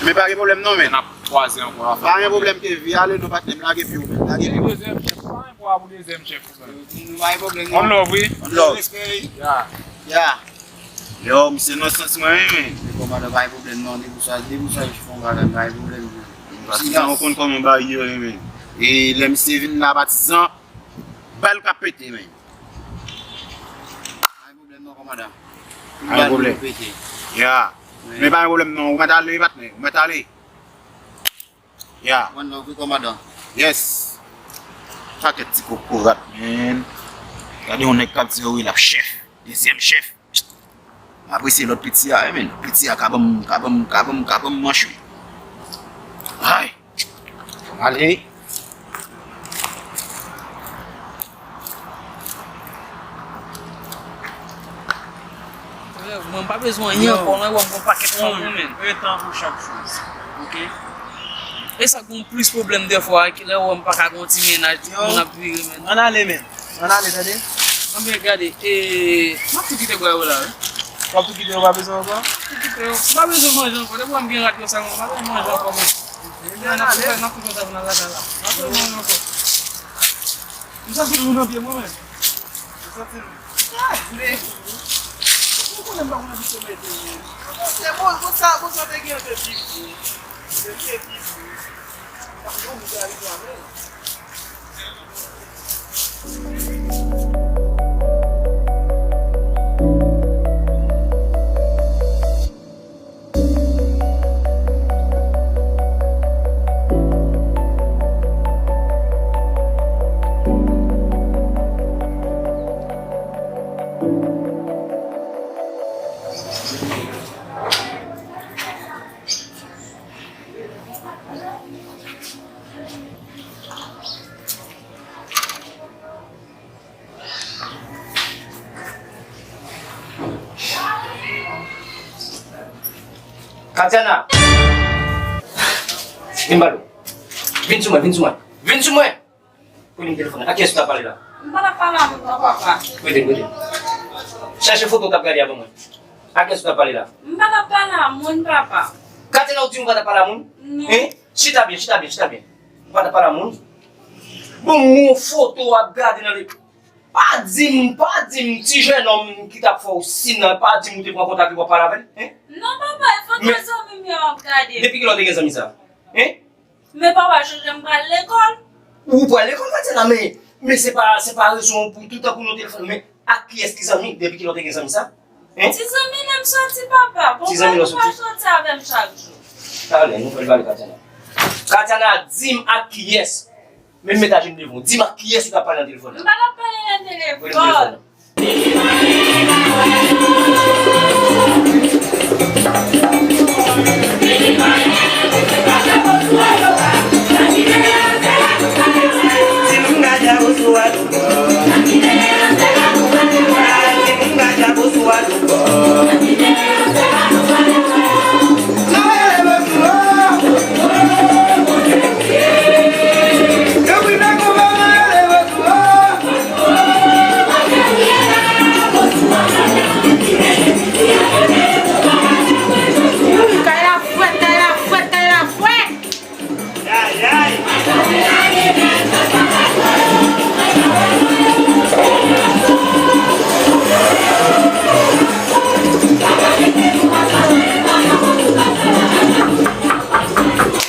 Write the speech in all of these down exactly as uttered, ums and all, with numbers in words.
Men pa gen pwoblèm non, men. N ap kwaze ankò. Pa gen pwoblèm, Kevin. Ale non, patnè m, lage pye w, men. Lage pye w. Dezyèm chèf, pa gen pwoblèm pou dezyèm chèf. Nou pa gen pwoblèm non. One love, wi. One love. Ya. Ya. Yo, misye nan sans mwen, wi, men. Kòmandan, pa gen pwoblèm non, debousaj, debousaj, fè yon bagay, pa gen pwoblèm non. Patizan, ou konn kòman bagay yo ye, men. E lè misye vin la, patizan, bal k ap pete, men. Pa gen pwoblèm non, kòmandan. Pa gen pwoblèm. Ya. Men pa gen pwoblèm non, ou mèt ale, patnè, ou mèt ale. Ya. One love, wi, kòmandan. Yes. Pakèt ti kokorat, men. Gade yon nèg k ap di yo, wi, l ap chèf. Dezyèm chèf. M apresye lòt piti a, wi, men. Lòt piti a ka ban m, ka ban m, ka ban m, ka ban m manch, wi. Ay. Ale. Frè, mwen pa bezwen anyen ankò, non, mwen gon pakèt fanm, non, men. Un temps pour chaque chose. Ok? E sa gon plis pwoblèm dèfwa, ki lè wè m pa ka gon ti mennaj, tout moun ap vire, men. Ann ale, men. Ann ale, tande. Anben, gade, e, m ap tou kite bwa yo la, wi. W ap tou kite yo, pa bezwen ankò? M ap tou kite yo. M pa bezwen manje ankò. Depi wè m gen rad konsa, m pa bezwen manje ankò, men. N ap tou fè, n ap tou fè sa pou n al lakay la. M pa bezwen manje ankò. M santi m nan pye mwen menm. M santi m. Ah, men. Ou konnen m pa konn abitye mete. Se bon, bon sa, bon sa te gen te pi gwo. Te gen pi gwo. Sa bon, m te abitye avè l. Katiana! Vin ba nou. Vin sou mwen, vin sou mwen. Vin sou mwen! Premye telefòn. A kiyès ou t ap pale la? M pa t ap pale a moun non, papa. Prete, prete. Chèche foto w t ap gade a ban mwen. A kiyès ou t ap pale la? M pa t ap pale a moun, papa. Katiana, ou di m ou pa t ap pale a moun? Non. Hein? Chita byen, chita byen, chita byen. Ou pa t ap pale a moun? Bon, m gon foto w ap gade nan le. Pa di m, pa di m, ti jennonm ki t ap fè w sin nan, pa di m ou te pran kontak li pou w ap pale avè l, hein? Non, papa, e foto zanmi m yo m ap gade. Depi kilè w te gen zanmi sa? Hein? Men papa, jodi a m pral lekòl. Ou pral lekòl, Katiana, men, men se pa, se pa rezon pou toutan pou nou telefòn. Men ak kiyès ki zanmi? Depi kilè w te gen zanmi sa? Hein? Ti zanmi lè m soti, papa. Bon, ti zanmi lè w soti. Papa soti avè m chak jou. Talè, nou pral pale, Katiana. Katiana, di m ak kiyès. Men m met ajenou devan w. Di m ak kiyès ou t ap pale nan telefòn nan. M pa t ap pale nan telefòn. Pran telefòn nan. Kay la frèt, kay la frèt, kay la frèt. Ay, ay.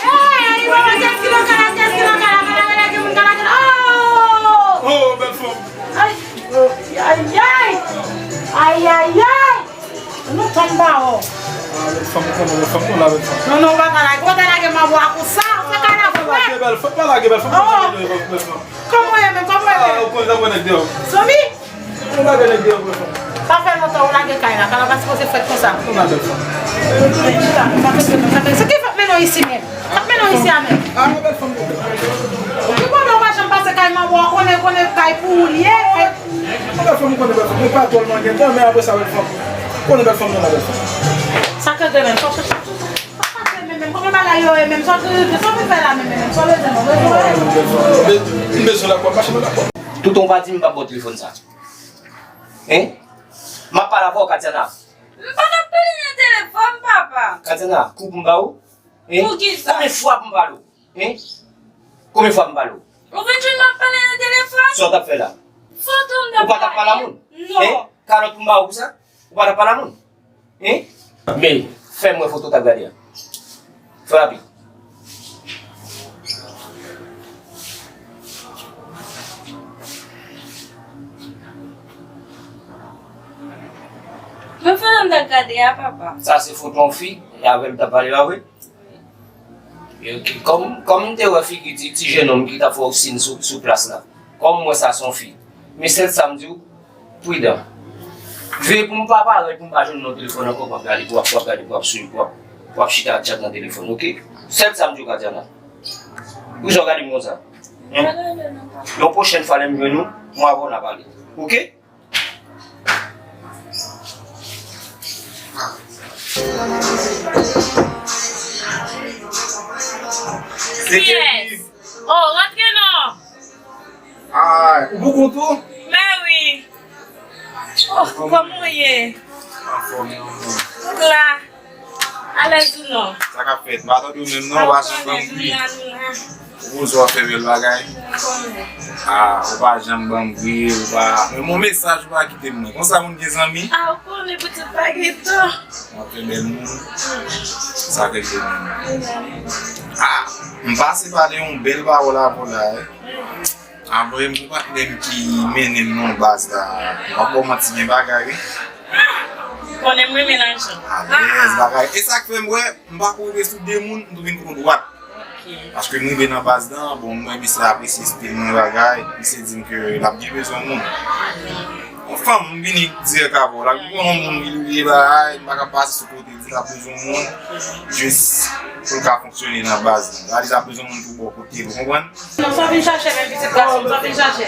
Hey, mwen, kiyès ki nan kay la, kiyès ki nan kay la, kay la, kay la, gen moun, kay la, gen, oh! Oh, bèl fanm. Ay, ay, ay. Ay, ay, ay. Nou tann ba ou. Ah, bèl fanm, ou konnen bèl fanm, ou la bèl fanm. Non, non, ou pa ka lage, ou pa ka lage manbo a konsa, ou fè kay la frèt. Pa lage bèl fanm, pa lage bèl fanm, oh, pa lage bèl fanm. Kòman w ye menm, kòman w ye menm? Ah, ou konnen sa mwen nèg deyò. Zanmi? Ou lage nèg deyò pou fanm. Sa fè lontan ou lage kay la, kay la pa sipoze frèt konsa. Ou la bèl fanm. Men chita, men pa fè, men pa fè. Se ki fè mennen w isi menm? Sa k mennen w isi a menm? Ah, bèl fanm. Ou ki konnen ou pa janm pase kay manbo a, konnen, konnen kay pou ou li ye. Ou bèl fanm, ou konnen bèl fanm. Mwen pa twò l man gentan, men apre sa bèl fanm. Ou konnen bèl fanm, nou la bèl fanm. Sa k rete menm, sa k rete menm, kòman bagay yo ye menm, sa k rete, sa w vin fè la menm, menm, sa w bezwen, sa w bezwen. M bezwen lakòl, mache nan lakòl. Toutan w pa di m, m p ap ba w telefòn sa. Hein? M ap pale avè w, Katiana. M pa t ap pale nan telefòn, papa. Katiana, kou pou m ba ou? Hein? Pou ki sa? Konbyen fwa pou m pale w? Hein? Konbyen fwa m pale w? Ou vin jwenn m ap pale nan telefòn? Sa w t ap fè la? Foto m t ap pale. Ou pa t ap pale a moun? Non. Hein? Kalòt pou m ba w pou sa? Ou pa t ap pale a moun? Hein? Men, fè m wè foto w t ap gade a. Fè rapid. Men foto m t ap gade a, papa. Sa se foto yon fi, e avè l m t ap pale la, wi. Ok, kòm, kòm m te wè figi ti, ti jennonm ki t ap fè w siy sou, sou plas la, kòm m wè sa se yon fi, men sèl sa m di w, pridan. Veye pou m pa parèt, pou m pa jwenn nan telefòn ankò, w ap gade, w ap, w ap gade, w ap swiv, w ap, w ap chita ap tchat nan telefòn, ok? Sèl sa m di w, Katiana. Poukisa w gade m konsa? Hein? Yon pwochèn fwa lè m jwenn ou, mwen avè w n a pale. Ok? Se Kevin. Oh, rantre non. Ah, ou pou kont ou? Men wi. Oh, kòman w ye? Anfòm, non, non. Tout la. Alèz ou non? Sa k ap fèt? M pa tande w menm non, w pa janm ban m kriye. Ou koze w ap fè bèl bagay. Ah, ou pa janm ban m kriye, ou pa menm yon mesaj ou pa kite m non. Konsa moun gen zanmi? Ah, ou konnen pitit pa gen tan. W ap fè bèl moun. Sa k regle menm? Ah, m pase pale yon bèl pawòl avè w la, wi. Apre m gon patnè m ki mennen m nan baz la. M p ap ba w manti, gen bagay wi. Konnen m renmen lajan. Alèz bagay. E sa k fè m wè, m pa kouri sou de moun, m tou vin kou dwat. Ok. Paske m rive nan baz la, bon, m wè misye apresye stil mwen bagay, misye di m ke l ap gen bezwen moun. Yon fanm, m vini dirèk avè w la, m konnen yon moun ki lye bagay, m pa ka pase sou kote. Li t ap bezwen moun, jis pou l ka fonksyone nan baz li. La, li t ap bezwen moun pou bò kote l, ou konprann? Non, sa w vin chache menm, pitit gason m, sa w vin chache?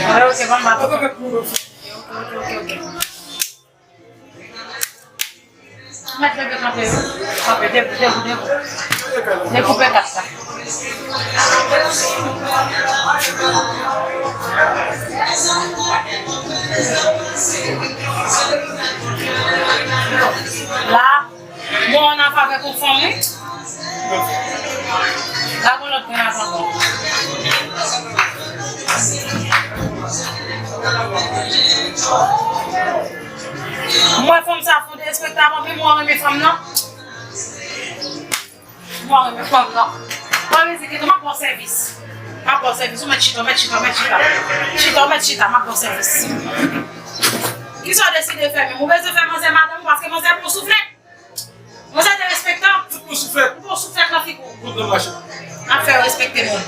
Wi, ok, ban m bat. Ok, ok, ok. Mèt leve kanpe, wi. Kanpe, debou, debou, debou. Dekoupe kat la. La, bon, ann afè avèk yon fanm, wi. La, gon lòt grenn ankò. Mwen, fanm sa, fò derespektab anpil, mwen renmen fanm nan. Mwen renmen fanm nan. Mwen renmen fanm nan. Mwen renmen fanm nan. M ap ba w sèvis. M ap ba w sèvis. Ou mèt chita, ou mèt chita, ou mèt chita. Chita, ou mèt chita, m ap ba w sèvis. Kisa w deside fè menm? Ou bezwen fè manzè madanm ou paske manzè pou souflèt. Manzè derespektan. Fout pou souflèt. Pou souflèt nan figi w. Fout nan machin. N ap fè w respekte moun.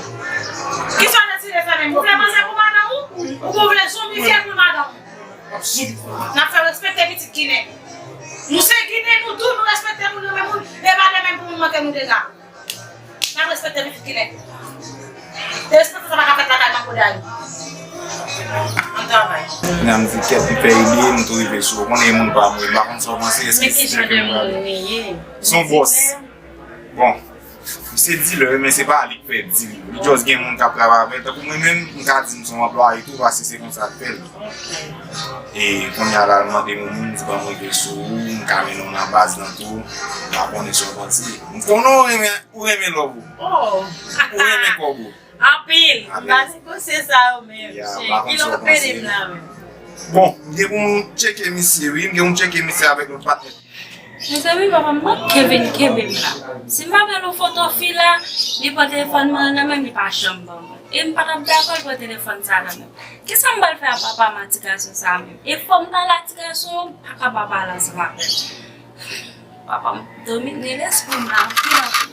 Kisa w deside fè menm? Ou vle manzè pou madanm ou? Wi. Ou vle zonbifye pou madanm ou? N ap fè w respekte pitit Ginen. Nou se Ginen, nou tou, nou respekte moun, renmen moun, e pa de menm pou moun manke nou dega. N ap respekte pitit Ginen. Derespektan sa pa ka fèt lakay manko dayou. Ann travay. Kounya m di kèt, m fè ide, m tou rive sou ou. Konnen e moun pa mwen, m pa konn sa w panse, èske se de moun li ye? Se yon bòs. Bon, se dilè, men se pa li k fè dil yo. Li just gen moun k ap travay avè l. Tankou mwen menm, m ka di m se yon anplwaye tou, paske se konsa l fè l. E kounye a la, l mande m yon moun, m di ban m rive sou ou, m ka mennen w nan baz lan tou. M pa konnen si w konn si. M konnen w renmen, ou renmen lòv ou. Oh! Ou renmen kòb ou. Anpil. Anpil. M pa negosye sa yo menm. Ya, m pa konn si w konn si. Bon, m gen pou m tcheke misye, wi. M gen pou m tcheke misye avèk lòt patnè. Mezanmi, papa m manke vin kenbe m la. Si m pa ba nou foto fi la, li pran telefòn mwen nan men m, li pa janm ban mwen. E m pa t ap dakò l pran telefòn sa nan men m. Kisa m pral fè a papa m a ti gason sa menm? E fò m pale a ti gason an, m pa ka pa pale ansanm avè l. Papa m domine lespri m la anpil anpil.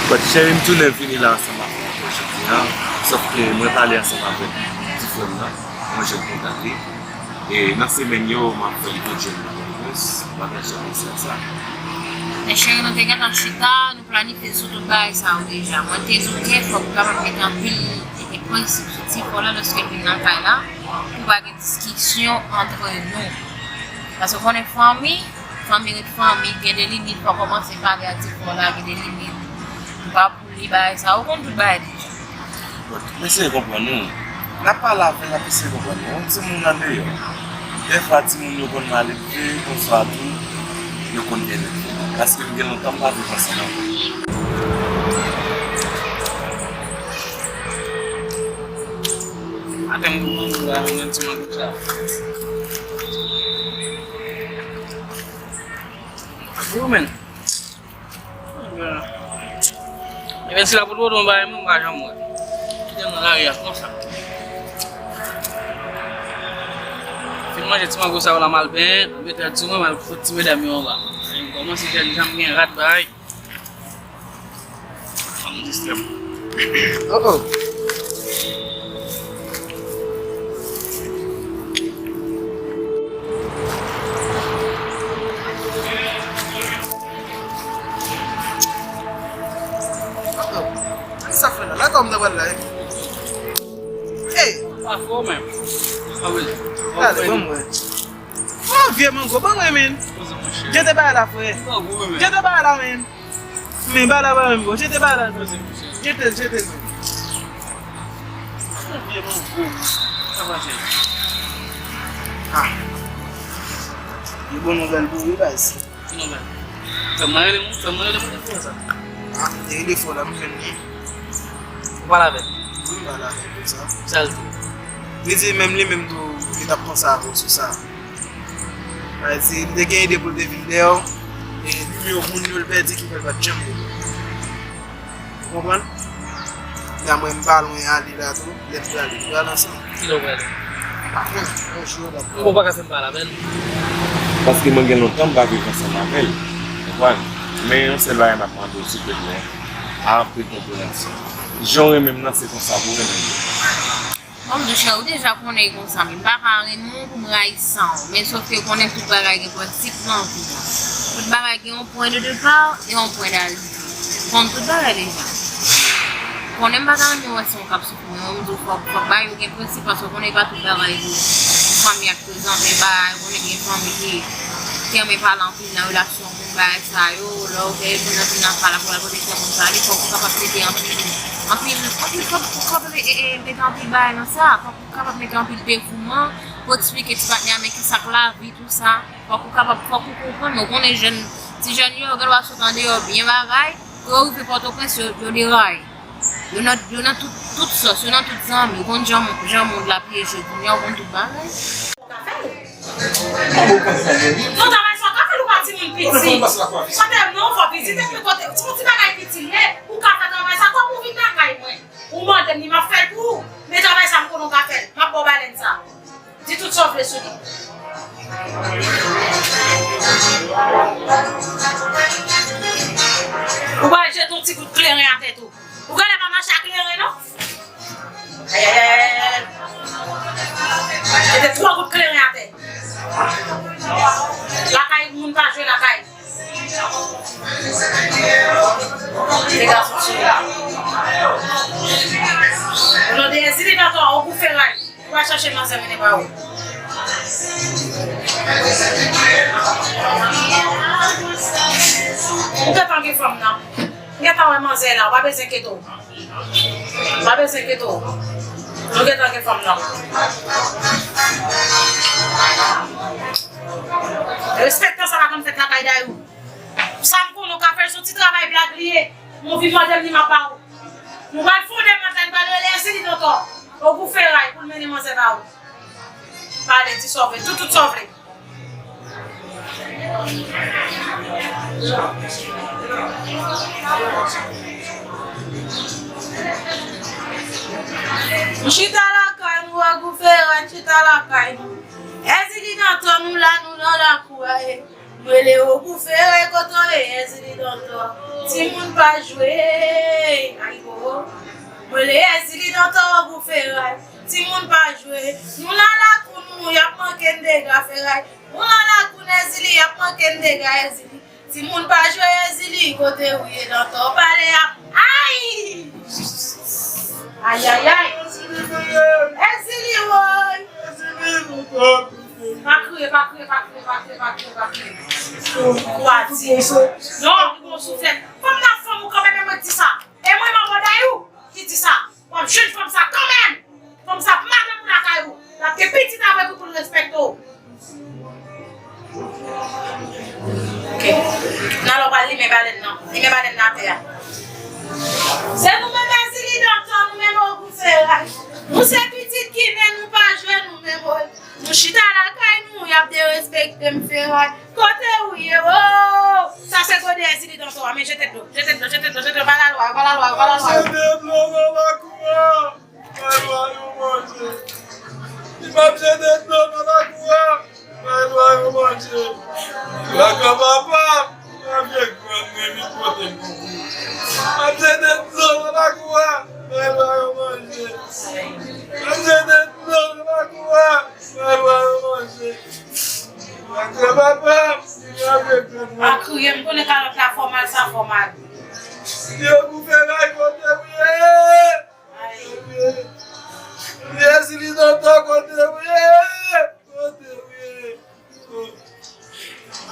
But cheri, m tounen vini la ansanm avè w ankò jodi a, sòf ke mwen pale ansanm avèk ti frè m nan, mwen jwenn kontak li. E nan semèn yo, m ap fè l vin jwenn nan repons, m pa janm eseye sa. Men cheri, nou te gentan chita, nou planifye sou tout bagay sa yo deja. Mwen te di w ke fòk ou kapab mete anpil, e, e, prensip sou ti frè w la lòske l vin nan kay la, pou pa gen diskisyon antre nou. Paske w konnen fanmi, fanmi ret fanmi, gen de limit, fò w kòmanse pale a ti frè w la, gen de limit. Ou pa pou li bagay sa, ou konn tout bagay deja. Bon, m eseye konprann ou. N ap pale avè l, n ap eseye konprann ou. Yon timoun andeyò. Dèfwa timoun yo konn mal elve, konsa tou, yo konn byen elve. Paske m gen lontan m pa viv ansanm avè l. Atè m konprann ou la, men ti mwen konsa. Yo, men. Ebyen, si la pou twò, mwen pa, mwen pa janm wè. Kite m nan lari a konsa. Fin manje ti mango sa yo la, m al benyen, mete sou mwen, m al fout ti medam yo anba. M kòmanse jèn jan m gen rat bay. Fanm distrè m. Oh, oh. Sa fè la, la kòm nan wè la. Hey! Pa fò menm. Pa vle. Gade, ban mwen. Oh, vye mango, ban mwen, men. Jete ba la, frè. Jete ba la, men. Men ba la, ba menm, bon. Jete ba la. Jete, jete, men. Vye mango. Sa va fè? Ah. Li bon nouvèl pou ou, baz. Ki nouvèl? Fanm nan rele m, fanm nan rele m telefòn sa. Ah, li te rele fò la, m jwenn li. Ou pale avè l? Wi, m pale avè l konsa. Sa l di? Li di menm li menm tou, li t ap panse avè w sou sa. Sa vle di, li te gen ide pou l te vin dèyè w, e nimewo moun yo l pèdi ki fè l pa t janm rele w. Ou konprann? Nan mwen, m pa lwen ale la tou. Lè m prale, nou pral ansanm. Kilè w prale? M pa konnen. Yon jou w ap. Ou pa ka fè m pale avè l? Paske mwen gen lontan m pa viv ansanm avè l. Ou konprann? Men yon sèl bagay m ap mande w, silteplè, a anpil konpreyansyon. Jan w renmen m nan, se konsa pou w renmen m. Bon, monchè, ou deja konnen e konsa, men m pa ka renmen w pou m rayi san w. Men sòf ke konnen tout bagay gen prensip nan vi a. Tout bagay gen yon pwen de depa e yon pwen darive. Konn tout bagay deja. Konnen m pa ka renmen w wè se yon k ap soufri, men m di w fòk, fòk bagay yo gen prensip, paske w konnen e pa tout bagay pou fanmi ak prezante bagay, ou konnen gen fanmi ki, ki renmen pale anpil nan relasyon moun, bagay sa yo, lè w gen moun nan vin ap pale ak ou, al kote tèl moun sa, li fòk ou kapab mete anpil, anpil, anpil, fòk ou kapab e, e, e, mete anpil bagay nan sa, fòk ou kapab mete anpil devouman pou eksplike ti patnè a men ki sa k lavi, tou sa. Fòk ou kapab, fòk ou konprann, men w konnen jèn, ti jèn yo, yo gen dwa sot andeyò byen bagay, pou yo rive Pòtoprens, yo, yo deraye. Yo nan, yo nan tout, tout sòs, yo nan tout zanmi, ou konn jan, jan mond la pyeje kounye a, ou konn tout bagay. Ou ka fè l. Non, travay sa w ka fè l, ou pa timoun piti. Kote m non, fò vizite mwen, kote, se yon ti bagay piti l ye, ou ka fè travay sa, kòm ou vin lakay mwen. Ou mande m li, m ap fè l pou ou. Men travay sa, m konnen w ka fè l. M ap ba w balèn sa. Di tout sa w vle sou li. Ou pral jete yon ti kout kleren atè tou. Ou genlè pa mache ak kleren, non? Ayayayay. Jete twa kout kleren atè. Lakay moun pa jwe lakay. Se gason sou la. O non de Ezili Dantò, ou pou feray. Ou pa chache manzè mennen ba ou. Ou gentan gen fanm nan. Ou gentan wè manzè la, ou pa bezwen enkyete w. Ou pa bezwen enkyete w. Nou gentan gen fanm nan. Respektan sa pa konn fèt lakay Dayou. Sa m konnen w ka fè l, se yon ti travay blag li ye. Men w vin mande m li m ap ba ou. Nou pral fonde mantèn, pral rele Ezili Dantò. Ogou Feray pou l mennen manzè ba ou. Pale, di sa w vle, di tout sa w vle. M chita lakay nou, Ogou Feray, m chita lakay nou. Ezili Dantò, nou la, nou nan lakou a, e. M rele Ogou Feray, kote w ye, Ezili Dantò? Timoun pa jwe, ayibo. M rele Ezili Dantò, Ogou Feray. Timoun pa jwe. Nou nan lakou nou, y ap manke n dega, Feray. Nou nan lakou n, Ezili, y ap manke n dega, Ezili. Timoun pa jwe, Ezili, kote w ye, Dantò? Pale a. Ay! Ayayay! Ezili, woy! Pa kriye, pa kriye, pa kriye, pa kriye, pa kriye, pa kriye. Ou kwa di? Non, ou gon souflèt. Fanm nan fanm ou kanmenm, e mwen di sa. E mwen manman Dayou ki di sa. W ap jwenn fanm sa kanmenm. Fanm sa ap madanm ou lakay ou. L ap gen pitit avèk ou pou l respekte w. Nan lè w pral limen balèn nan. Limen balèn nan atè a. Se nou menm Ezili Dantan, nou menm Ogou Feray. Nou se pitit Ginen, nou pa jwe nou menm o. Nou chita lakay nou, y ap derespekte m Feray. Kote ou ye o? Sa se gode Ezili Dantan, men jete dlo, jete dlo, jete dlo, jete dlo, pa lalwa, pa lalwa, pa lalwa. Jete dlo nan lakou a. Bay lwa yo manje. Li p ap jete dlo nan lakou a. Bay lwa yo manje. Lakou papa. Mwen vye grann mwen vin pote m pou ou. M ap jete dlo nan lakou a. Bay lwa yo manje. M ap jete dlo nan lakou a. Bay lwa yo manje. Lakou papa. Mwen vye grann mwen. A kriye, m konnen kalòt la fòmal, sa fòmal. Yo pou fè ray kote ou ye. Kote w ye? Ezili Dantan, kote w ye? Kote w ye?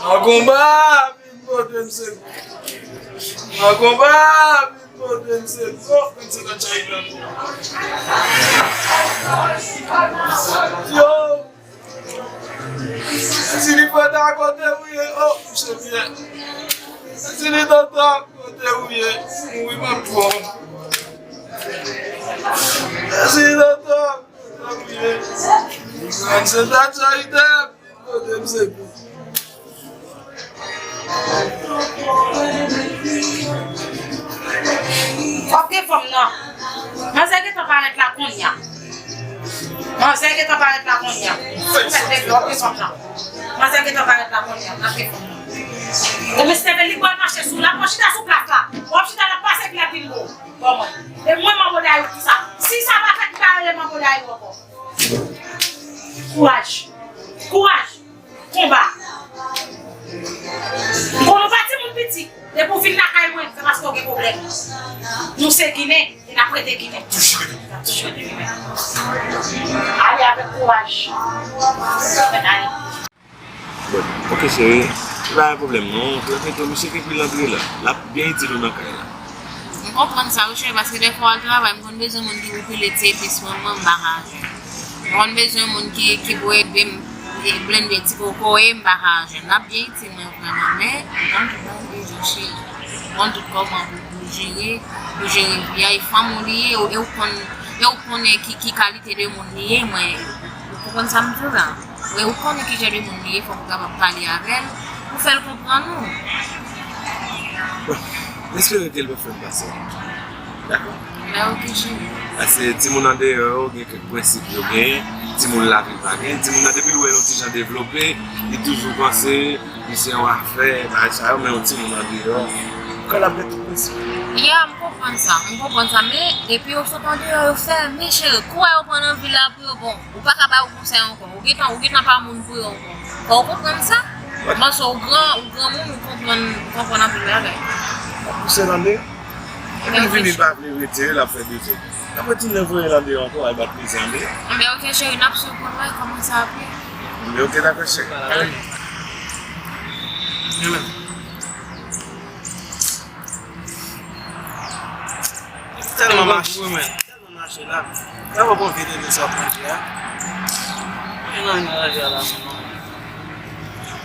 Magonba vin pote m sekou. Magonba vin pote m sekou. Gad se nan chay nan. Yo! Ezili Dantan, kote ou ye? O, mouche byen. Ezili Dantan, kote ou ye? Mouri m ap twò. Ezili Dantan, kote ou ye? Gad se nan chay nan. Kote m sekou. W ap gen fanm nan. Manzè gentan parèt la kounye a. Manzè gentan parèt la kounye a. Fèt depi w ap gen fanm nan. Manzè gentan parèt la kounye a. N ap gen fanm nan. Demen Steven li pral mache sou la, pran chita sou plas la. W ap chita, l ap pase pye a pi mo. Bon, mwen. E mwen manbo dayou ki sa. Si sa pa fèt, li pa rele manbo dayou ankò. Kouraj. Kouraj. Konba. Konnen w pa timoun piti. Depi w vin lakay mwen, se paske w gen pwoblèm. Nou se Ginen, e n ap rete Ginen. N ap toujou rete Ginen. Ale avèk kouraj. Ale. Bon, ok, cheri. Pa gen pwoblèm, non. Fè fè tou, misye ki pil antre la. L ap byen itil ou nan kay la. M konprann sa, wi, cheri, paske dèfwa w al travay, m konn bezwen moun ki pou pile ti epis mwen, mwen, m pa ka jwenn. M konn bezwen moun ki, ki pou ede m, e, blende ti kokoye, m pa ka jwenn. L ap byen itil mwen vrèman, men m konn tout bagay deja, cheri. M konn tout kòman pou, pou jere, pou jere vi a, e fanm ou li ye, e w konn, e w konnen ki, ki kalite de moun li ye, mwen, ou konprann sa m di w la? Wi, ou konnen ki jan de moun li ye, fòk ou kapab pale avè l, pou fè l konprann ou. Bon, m espere ke l p ap fè m pase. Dakò? Mwen ok, cheri. Paske timoun andeyò yo gen kèk prensip yo genyen, timoun lavil pa genyen, timoun nan depi l wè yon ti jan devlope, li toujou panse li se yon afè, bagay sa yo, men yon timoun andeyò, kò l ap gen tout prensip. Ya, m konprann sa, m konprann sa, men depi yo sot andeyò, yo fèmen, cheri, kouwè yo pran nan vil la pou yo bon. Ou pa ka ba yo konsèy ankò. Ou gentan, ou gentan pa moun pou yo ankò. Fò w konprann sa. Paske ou gran, ou granmoun, ou konprann, ou konprann anpil bagay. Ou pouse tande? Epi l vini, l pa vle retire, l ap fè dezòd. Apre tounen voye l andeyò ankò, al bat mizè andeyò. Enben, ok, cheri, n ap swiv pou n wè kòman sa ap ye. Enben, ok, dakò, cheri. Ale. Enben. Tèlman mache. Tèlman mache la. Sa pa bon vide de sa manje a. E nan yon raje a la menm.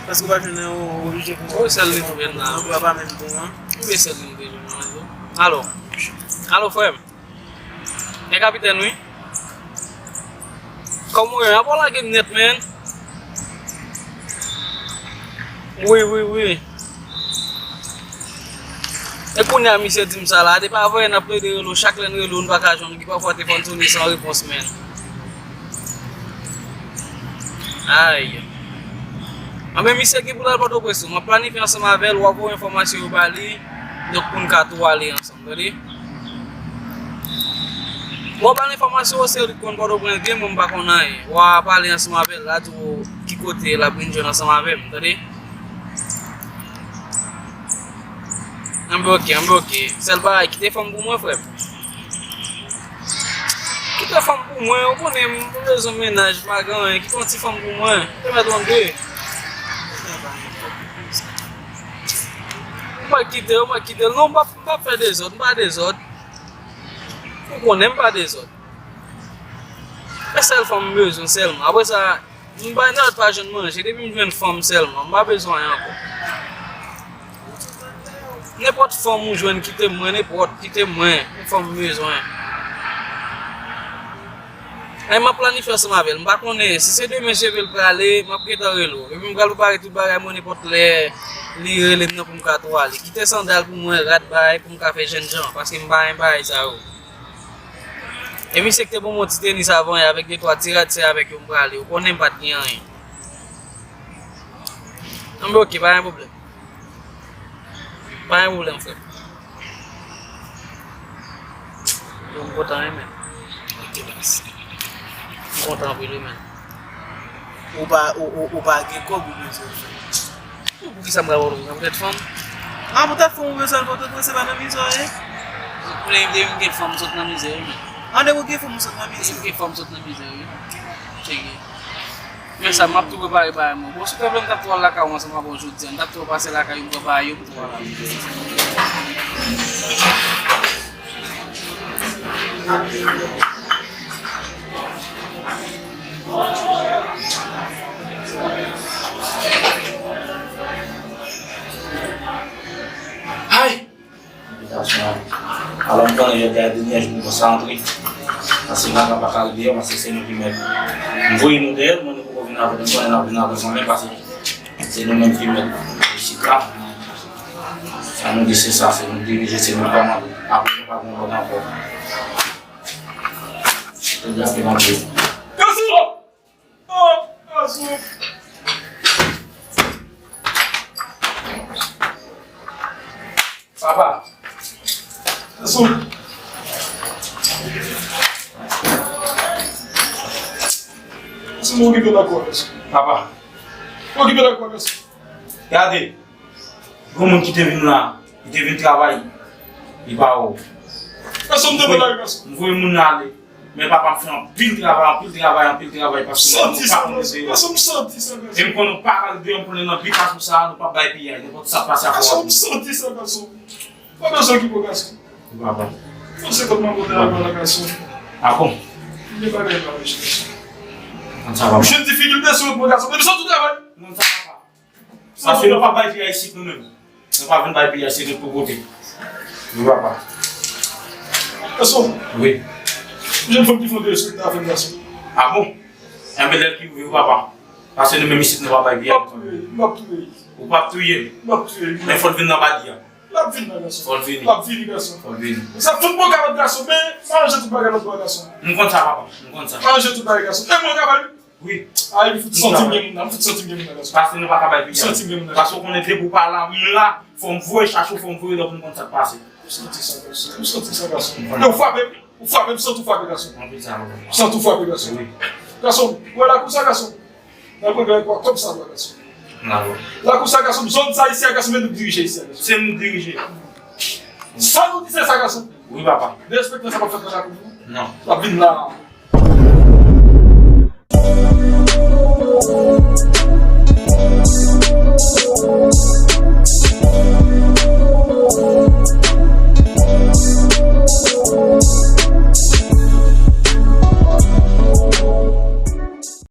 Paske w pa jwenn yon oblije pou. Ou sèl li tounen la. Ou pa menm bon an. Ou sèl li tounen la. Alo. Alo, frè m. E kapitèn, wi. Kòman w ye? Apa w lage m nèt, man? Wi, wi, wi. E kounye a misye di m sa la, depi avanyè n ap plede rele w, chak lè n rele w, n pa ka jwenn ou, gen pafwa telefòn sone san repons, man. Ay. Anben, misye gen pou l al Pòtoprens tou. M ap planifye ansanm avè l, w a voye enfòmasyon yo ba li, donk pou n ka tou ale ansanm, tande? W a ba l enfòmasyon yo, se li k konn Pòtoprens byen, mwen m pa konn anyen. W a pale ansanm avè l, l a di w ki kote l ap vin jwenn ansanm avè m, tande? Anben ok, anben ok. Sèl bagay, kite fanm pou mwen, frè m. Kite fanm pou mwen, ou konnen m bezwen mennaj, m pa gen anyen. Kite yon ti fanm pou mwen. Te mèt yon de. Ou pa kite l, ou pa kite l. Non, m p ap, m p ap fè dezòd, m pa dezòd. Ou konnen m pa dezòd. E sèl fanm m bezwen sèlman. Apre sa, m pa nan pa jwenn manje. Depi m jwenn fanm sèlman, m pa bezwen anyen ankò. Nenpòt fanm ou jwenn, kite m mwen, nenpòt, kite m mwen, yon fanm m bezwen. Ay, m ap planifye ansanm avè l. M pa konnen, si se demen cheve l prale, m ap gentan rele w. Epi m pral prepare tout bagay mwen, nenpòt lè li rele m nan pou m ka tou ale. Kite sandal pou mwen, rad bagay, pou m ka fè jènjan, paske m pa renmen bagay sa yo. E misye ki te ban m yon ti tenis avan yè avèk de twa ti rad, se avèk yo m prale. Ou konnen m pa t gen anyen. Anben, oke, pa gen pwoblèm. Pa gen pwoblèm, frè. Yo, m kontan, wi, men. Ok, baz. M kontan anpil, wi, men. Ou pa, ou, ou, ou pa gen kòb ou bezwen fè? Poukisa m pral Pòtoprens? M gen fanm. Ah, poutèt fanm ou bezwen al Pòtoprens, se pa nan mizè w ye? Kounye a, depi m gen fanm, m sot nan mizè, wi, men. Ah, depi w gen fanm, ou sot nan mizè? Depi m gen fanm, m sot nan mizè, wi. Tcheke. Men sa, m ap tou prepare bagay mwen. Bon, si w te vle, m t ap tou al lakay ou ansanm avè w jodi a. M t ap tou pase lakay ou, m pran bagay yo, m tou al avè w. Ay! Alò, m konnen jodi a dènye jou m konsa antre. Paske madanm pa ka ret deyò, paske se nou ki mèt. M voye nou dèyè, nou, nou poko vin avè nou, m konnen n ap vin avè nou menm, paske se nou menm ki mèt isit la. Sa nou di se sa, se nou dirije, se nou kòmande. Apre nou pa gen lòd ankò. Jodi a se manje. Gason! Oh, gason! Papa! Gason! Gason, mwen okipe lakò, gason. Papa! Mwen okipe lakò, gason. Gade! Gon moun ki te vin la, li te vin travay, li pa wè w. Gason, m te vin la, gason. M voye moun nan ale. Men papa m fè anpil travay, anpil travay, anpil travay, paske nou pa konn ede yo. Gason, m santi sa, gason. E m konnen w pa ka ede yo, m konnen nan bitason sa a, nou p ap bay piyay. Nenpòt sa pase a fò w ap. Gason, m santi sa, gason. Pa bezwen okipe w, gason. Wi, papa. Yon segonn, m ap pote lakò la, gason. Ah bon? M gen bagay la, wi, gason. Konn sa, papa. Misye di figi l te sou mwen, gason. Men misye tou travay. Konn sa, papa. Paske nou pa bay piyay isit nou menm. Nou pa vin bay piyay, se nou pou pote. Wi, papa. Gason. Wi. Jèn fanm ki fè w derespekte avè m, gason. Ah bon? Enben, lè l ki rive, wi, papa. Paske nou menm isit, nou pa bay piyay. M ap touye l, m ap touye l. Ou p ap touye l? M ap touye l. Men fò l vin nan badi a. L ap vin la, gason. Fò l vini. L ap vini, gason. Fò l vini. Sa fout mwen kapab, gason, men m aranje tout bagay lòt bò, gason. M konn sa, papa. M konn sa. M aranje tout bagay, gason. E mwen kapab. Wi. Ay, m fout santi m gen moun nan, m fout santi m gen moun nan, gason. Paske nou pa ka bay piyay. M santi m gen moun nan. Paske w konnen depi w pa la, m la, fò m voye chache w, fò m voye lòt moun konn sa k pase. M santi sa, gason. M santi sa, gason. Ou frape m, ou frape m, santi w frape, gason. Anpil sa, papa. Santi w frape, gason. Wi. Gason, ou wè lakou sa, gason. Nan pran kòb sa, gason. Lakou sa, gason, zòn sa isi a, gason, men nou dirije isi a, gason. Se nou dirije. Sa nou di, se sa, gason. Wi, papa. Derespektan sa p ap fèt nan lakou nou. Non. L ap vin la.